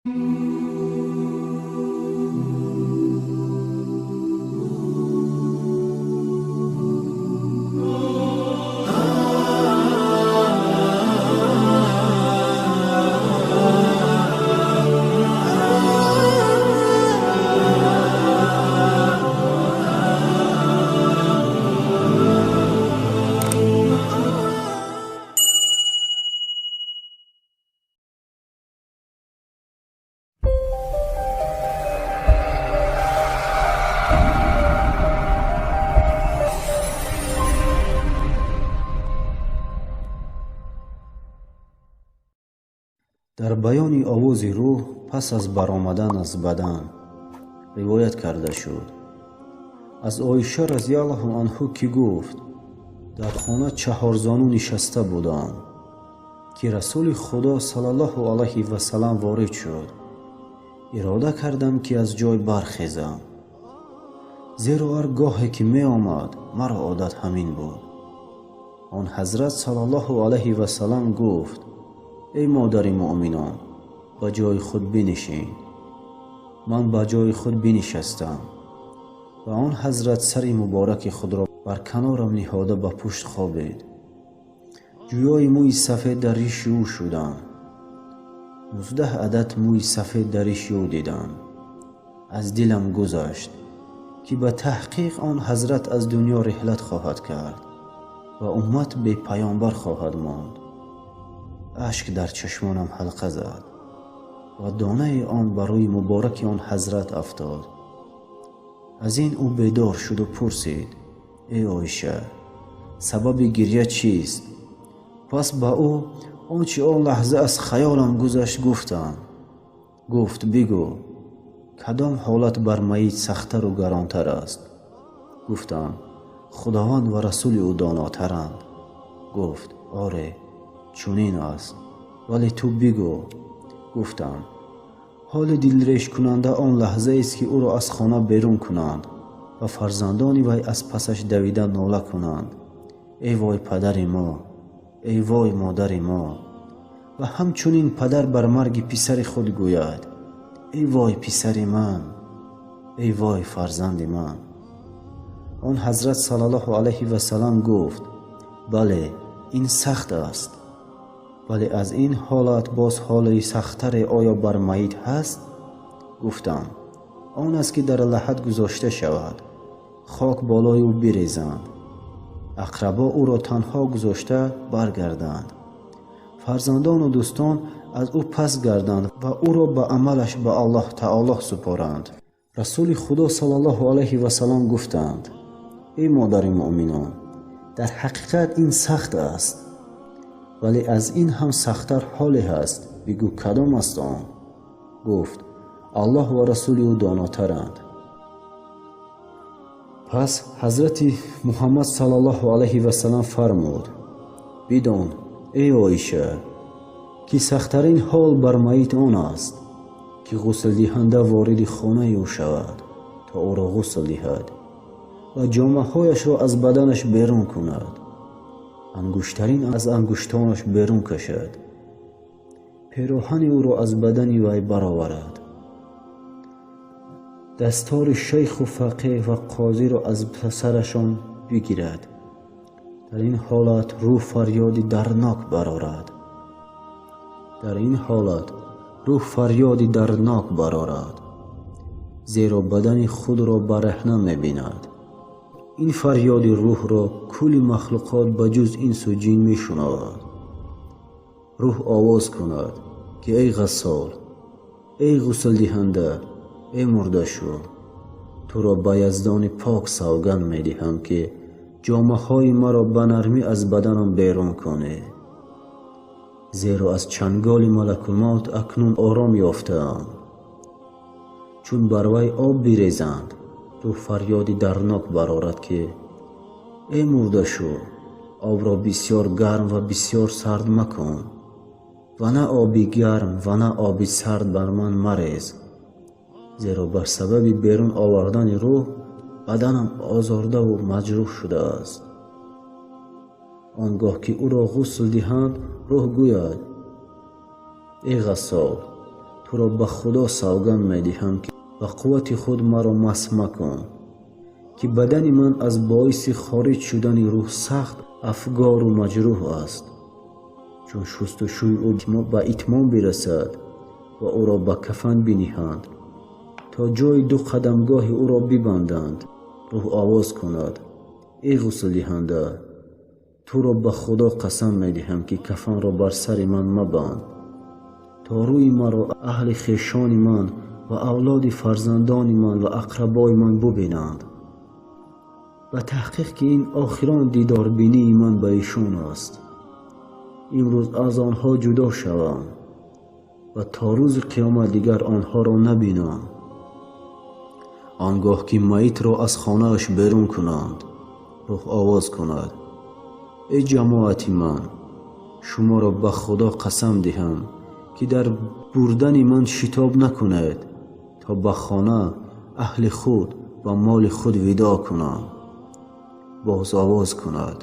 Дар баёни овози рӯҳ пас аз баромадан аз бадан ривоят карда шуд. Аз Оиша разияллоҳу анҳу, ки гуфт: дар хона чаҳорзону нишаста будам, ки Расули Худо саллаллоҳу алайҳи васаллам ворид шуд. Ирода кардам, ки аз ҷой бархезам, зеро ҳар гоҳе ки меомад, маро одат ҳамин буд. Он ҳазрат саллаллоҳу алайҳи васаллам гуфт: эй модари муъминон, ба ҷои худ бинишин. Ман ба ҷои худ бинишастам ва он ҳазрат сари мубораки худро бар канорам ниҳода ба пушт хобид. Ҷӯёи мӯи сафед дар риши ӯ шудам. 19 адад мӯи сафед дар риши ӯ дидам. Аз дилам гузашт, ки ба таҳқиқ он ҳазрат аз дунё реҳлат хоҳад кард ва уммат бепаёмбар хоҳад монд. Ашк дар чашмонам ҳалқа зад ва донаи он ба рӯи мубораки он ҳазрат афтод. Аз ин ӯ бедор шуду пурсид: эй Оиша, сабаби гирья чист? Пас ба ӯ он чи он лаҳза аз хаёлам гузашт гуфтам. Гуфт: бигӯ, кадом ҳолат бар майит сахттару гаронтар аст? Гуфтам: Худованд ва расули ӯ донотаранд. Гуфт: оре, чунин аст, вале ту бигӯ. Гуфтам: ҳоли дилрешкунанда он лаҳзаест, ки ӯро аз хона берун кунанд ва фарзандони вай аз пасаш давида нола кунанд: эй вой падари мо, эй вой модари мо. Ва ҳамчунин падар бар марги писари худ гӯяд: эй вой писари ман, эй вой фарзанди ман. Он ҳазрат саллаллоҳу алайҳи васаллам гуфт: бале, ин сахт аст, вале аз ин ҳолат боз ҳоли сахттаре оё бар майит ҳаст? Гуфтам: он аст, ки дар лаҳад гузошта шавад, хок болои ӯ бирезанд, ақрабо ӯро танҳо гузошта баргарданд, фарзандону дӯстон аз ӯ пас гарданд ва ӯро ба амалаш ба Аллоҳ таоло супоранд. Расули Худо саллаллоҳу алайҳи васаллам гуфтанд: эй модари муъминон, дар ҳақиқат ин сахт аст, вале аз ин ҳам сахттар ҳоле ҳаст. Бигӯ, кадом аст он? Гуфт: Аллоҳ ва расули ӯ донотаранд. Пас ҳазрати Муҳаммад саллаллоҳу алайҳи васаллам фармуд: бидон, эй Оиша, ки сахттарин ҳол бар майит он аст, ки ғуслдиҳанда вориди хонаи ӯ шавад то ӯро ғусл диҳад ва ҷомаҳояшро аз баданаш берун кунад, ангуштарин аз ангуштонаш берун кашад, пероҳани ӯро аз бадани вай бароварад, дастори шайху фақеҳ ва қозиро аз сарашон бигирад. Дар ин ҳолат рӯҳ фарёди дарднок барорад. Дар ин ҳолат рӯҳ фарёди дарднок барорад, зеро бадани худро бараҳна мебинад. Ин фарёди рӯҳро кулли махлуқот ба ҷуз инсу ҷин мешунавад. Рӯҳ овоз кунад, ки эй ғассол, эй ғуслдиҳанда, эй мурдашу, туро ба Яздони пок савганд медиҳам, ки ҷомаҳои маро ба нармӣ аз баданам берун кунӣ, зеро аз чанголи малакулмавт акнун ором ёфтаам. Чун бар вай об бирезанд, рӯҳ фарёди дарднок барорад, ки эй мурдашу, обро бисёр гарм ва бисёр сард макун, ва на оби гарм ва на оби сард бар ман марез, зеро бар сабаби берун овардани рӯҳ баданам озордаву маҷрӯҳ шудааст. Он гоҳ ки ӯро ғусл диҳанд, рӯҳ гӯяд: эй ғассол, Туро ба Худо савганд медиҳам, ки ба қуввати худ маро масҳ макун, ки бадани ман аз боиси хориҷ шудани рӯҳ сахт афгору маҷрӯҳ аст. Чун шустушӯи ӯ ба итмом бирасад ва ӯро ба кафан биниҳанд, то ҷои ду қадамгоҳи ӯро бибанданд, рӯҳ овоз кунад: Эй ғуслдиҳанда, туро ба Худо қасам медиҳам, ки кафанро бар сари ман мабанд, то рӯи маро аҳли хешони ман ва авлоди фарзандони ман ва ақрабои ман бубинанд. Ба таҳқиқ, ки ин охирон дидорбинии ман ба эшон аст. Имрӯз аз онҳо ҷудо шавам ва то рӯзи қиёмат дигар онҳоро набинам. Он гоҳ ки майитро аз хонааш берун кунанд, рӯҳ овоз кунад: Эй ҷамоати ман, шуморо ба Худо қасам диҳам, ки дар бурдани ман шитоб накунед, то ба хона, аҳли худ ва моли худ видоъ кунам. Боз овоз кунад,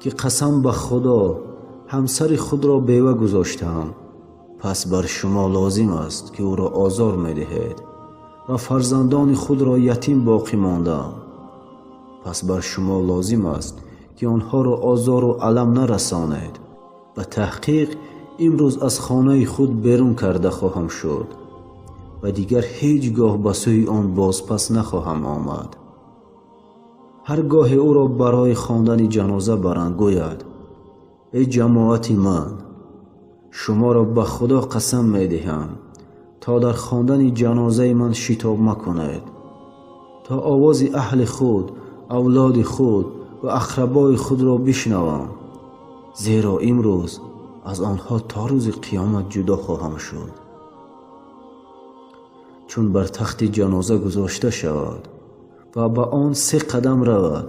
ки қасам ба Худо, ҳамсари худро бева гузоштаам, пас бар шумо лозим аст, ки ӯро озор медиҳед, ва фарзандони худро ятим боқӣ мондаам, пас бар шумо лозим аст, ки онҳоро озору алам нарасонед. Ба таҳқиқ, имрӯз аз хонаи худ берун карда хоҳам шуд ва дигар ҳеҷ гоҳ ба сӯи он бозпас нахоҳам омад. Ҳар гоҳе ӯро барои хондани ҷаноза баранд, гӯяд: Эй ҷамоати ман, шуморо ба Худо қасам медиҳам, то дар хондани ҷанозаи ман шитоб макунед, то овози аҳли худ, авлоди худ ва ақрабои худро бишнавам, зеро имрӯз аз онҳо то рӯзи қиёмат ҷудо хоҳам шуд. Чун бар тахти ҷаноза гузошта шавад ва ба он се қадам равад,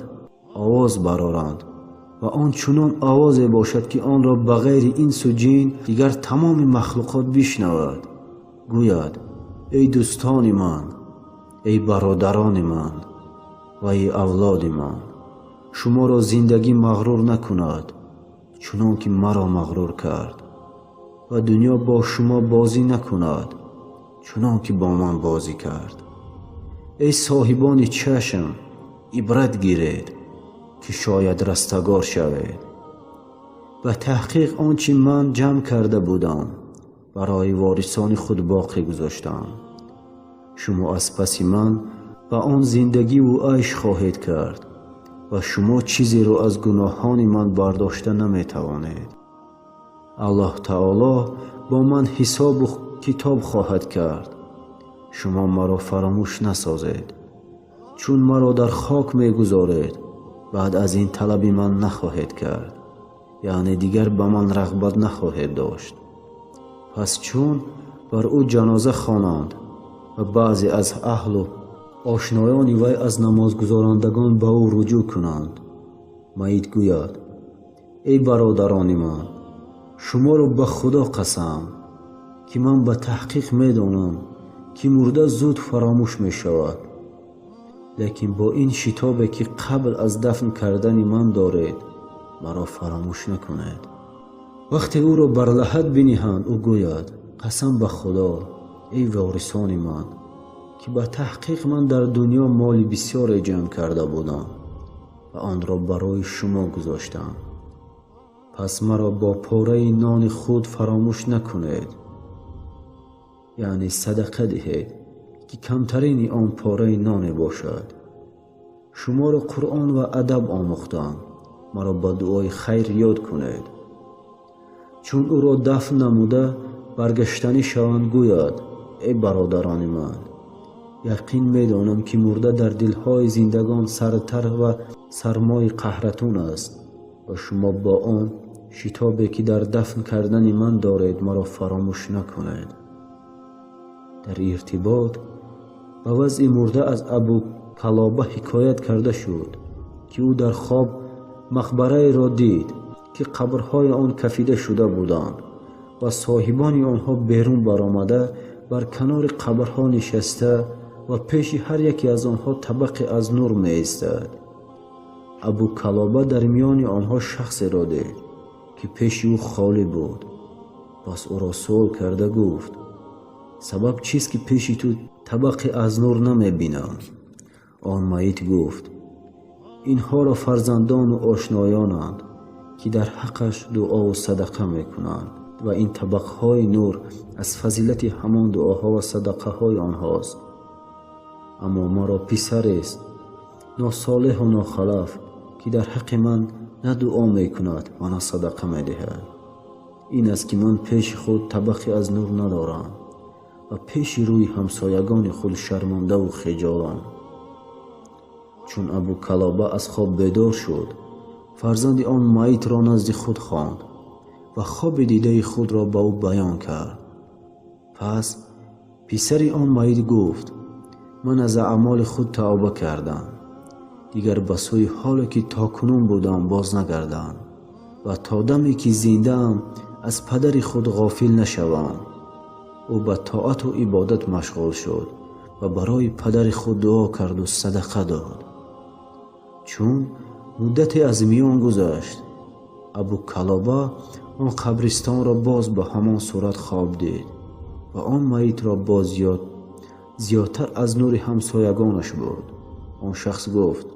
овоз бароранд ва он чунон овозе бошад, ки онро ба ғайри инсу ҷин дигар тамоми махлуқот бишнавад, гӯяд: Эй дӯстони ман, эй бародарони ман ва эй авлоди ман, шуморо зиндагӣ мағрур накунад, чунон ки маро мағрур кард, ва дунё бо шумо бозӣ накунад, чунон ки бо ман бозӣ кард. Эй соҳибони чашм, ибрат гиред, ки шояд растагор шавед. Ба таҳқиқ, он чи ман ҷамъ карда будам, барои ворисони худ боқӣ гузоштам. Шумо аз паси ман ба он зиндагиву айш хоҳед кард ва шумо чизеро аз гуноҳони ман бардошта наметавонед. Аллоҳ таоло бо ман ҳисобу китоб хоҳад кард. Шумо маро фаромӯш насозед. Чун маро дар хок мегузоред, баъд аз ин талаби ман нахоҳед кард, яъне дигар ба ман рағбат нахоҳед дошт. Пас чун бар ӯ ҷаноза хонанд ва баъзе аз аҳлу ошноёни вай аз намозгузорандагон ба ӯ руҷӯъ кунанд, майит гӯяд: Эй бародарони ман, шуморо ба Худо қасам, ки ман ба таҳқиқ медонам, ки мурда зуд фаромӯш мешавад, лекин бо ин шитобе, ки қабл аз дафн кардани ман доред, маро фаромӯш накунед. Вақте ӯро бар лаҳад биниҳанд, ӯ гӯяд: Қасам ба Худо, эй ворисони ман, ки ба таҳқиқ ман дар дунё моли бисёре ҷамъ карда будам ва онро барои шумо гузоштам, пас маро бо пораи нони худ фаромӯш накунед, яъне садақа диҳед, ки камтарини он пораи ноне бошад. Шуморо Қуръон ва адаб омӯхтам, маро ба дуои хайр ёд кунед. Чун ӯро дафн намуда баргаштанӣ шаванд, гӯяд: Эй бародарони ман, яқин медонам, ки мурда дар дилҳои зиндагон сардтар ва сармои қаҳратун аст ва шумо бо он шитобе, ки дар дафн кардани ман доред, маро фаромӯш накунед. Дар иртибот ба вазъи мурда аз Абу Калоба ҳикоят карда шуд, ки ӯ дар хоб мақбараеро дид, ки қабрҳои он кафида шуда буданд ва соҳибони онҳо берун баромада, бар канори қабрҳо нишаста ва пеши ҳар яке аз онҳо табақе аз нур меистад. Абу Калоба дар миёни онҳо шахсеро дид, ки пеши ӯ холӣ буд. Пас ӯро суол карда гуфт: Сабаб чист, ки пеши ту табақе аз нур намебинам? Он майит гуфт: Инҳоро фарзандону ошноёнанд, ки дар ҳаққаш дуову садақа мекунанд, ва ин табақҳои нур аз фазилати ҳамон дуоҳо ва садақаҳои онҳост. Аммо маро писарест носолеҳу нохалаф, ки дар ҳаққи ман на дуо мекунад ва на садақа медиҳад. Ин аст, ки ман пеши худ табақе аз нур надорам ва пеши рӯи ҳамсоягони худ шармандаву хиҷолам. Чун Абу Калоба аз хоб бедор шуд, фарзанди он майитро назди худ хонд ва хоби дидаи худро ба ӯ баён кард. Пас писари он майит гуфт: Ман аз аъмоли худ тавба кардам, дигар ба сӯи ҳоле, ки то кунун будам, боз нагардам ва то даме, ки зиндаам, аз падари худ ғофил нашавам. Ӯ ба тоату ибодат машғул шуд ва барои падари худ дуо карду садақа дод. Чун муддате аз миён гузашт, Абу Калоба он қабристонро боз ба ҳамон сурат хоб дид ва он майитро боз ёд зиёдтар аз нури ҳамсоягонаш буд. Он шахс гуфт: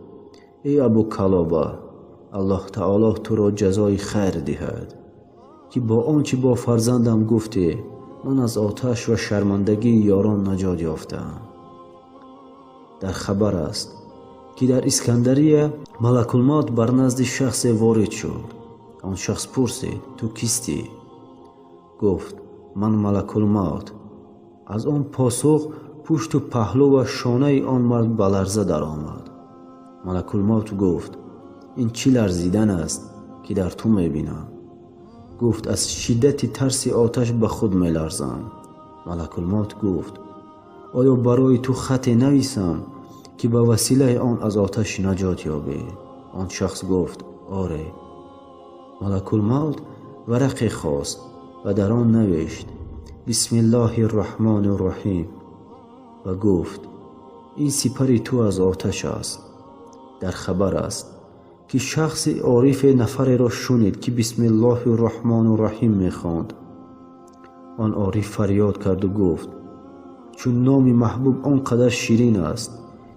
Эй Абу Калоба, Аллоҳ Таоло туро ҷазои хайр диҳад, ки бо он чӣ бо фарзандам гуфтӣ, ман аз оташ ва шармандагии ёрон наҷот ёфтаам. Дар хабар аст, ки дар Искандария Малакулмавт бар назди шахсе ворид шуд. Он шахс пурсид: Ту кистӣ? Гуфт: Ман Малакулмавт. Аз он посух пушту паҳлӯ ва шонаи он мард ба ларза даромад. Малакулмавт гуфт: Ин чӣ ларзидан аст, ки дар ту мебинам? Гуфт: Аз шиддати тарси оташ ба худ меларзам. Малакулмавт гуфт: Оё барои ту хате нависам, ки ба василаи он аз оташ наҷот ёбӣ? Он шахс гуфт: Оре. Малакулмавт варақе хост ва дар он навишт: Бисмиллоҳи Раҳмони Раҳим, ва гуфт: Ин сипари ту аз оташ аст. Дар хабар аст, ки шахси орифе нафареро шунид, ки Бисмиллоҳи Раҳмону Раҳим мехонд. Он ориф фарёд карду гуфт: Чун номи маҳбуб он қадар ширин аст,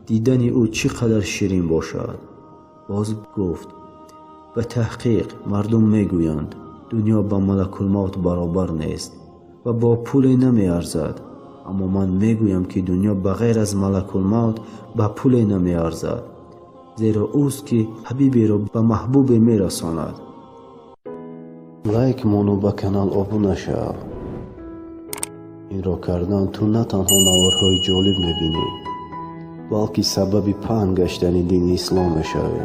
дидани ӯ чӣ қадар ширин бошад! Боз гуфт: Ба таҳқиқ, мардум мегӯянд, дунё ба Малакулмавт баробар нест ва бо пуле намеарзад, аммо ман мегӯям, ки дунё ба ғайр аз Малакулмавт ба пуле намеарзад, зеро ӯст, ки ҳабиберо ба маҳбубе мерасонад. Лайк мону ба канал обуна шав. Инро кардан ту на танҳо наворҳои ҷолиб мебинӣ, балки сабаби паҳн гаштани дини ислом мешавӣ.